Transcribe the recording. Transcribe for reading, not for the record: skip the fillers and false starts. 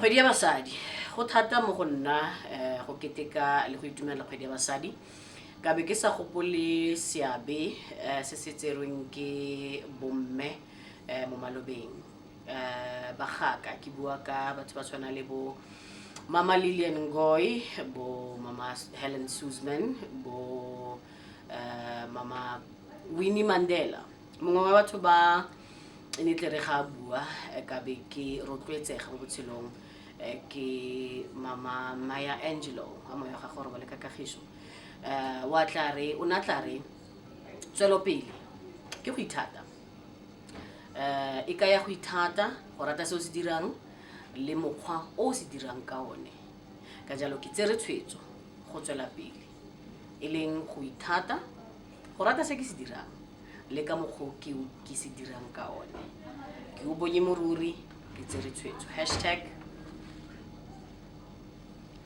Kgwedi ya basadi, go thata mo go nna um go keteka le go itumelela kgwedi ya basadi ka be ke sa gopole seabe um se se tserweng ke bomme um mo malobeng um bagaka. Ke bua ka batho ba tshwana le bo Mama Lillian Ngoy, bo Mama Helen Suzman, bo Mama Winnie Mandela. Mongwe wa batho ba e ne tle re ga a bua ka be ke rotloetsega mo botshelong ke Mama Maya Angelou, a moya ga gore bale ka kagiso. Wa tla re o ne a tla re tswelopele ke go ithata, e ka ya go ithata, go rata se o se dirang le mokgwa o o se dirang ka one. Ka jalo ke tsere tshwetso go tswela pele, e leng go ithata, go rata se ke se dirang le ka mokgwa o ke se dirang ka one. Ke o bonye moruri, ke tsere tshwetso. Hashtag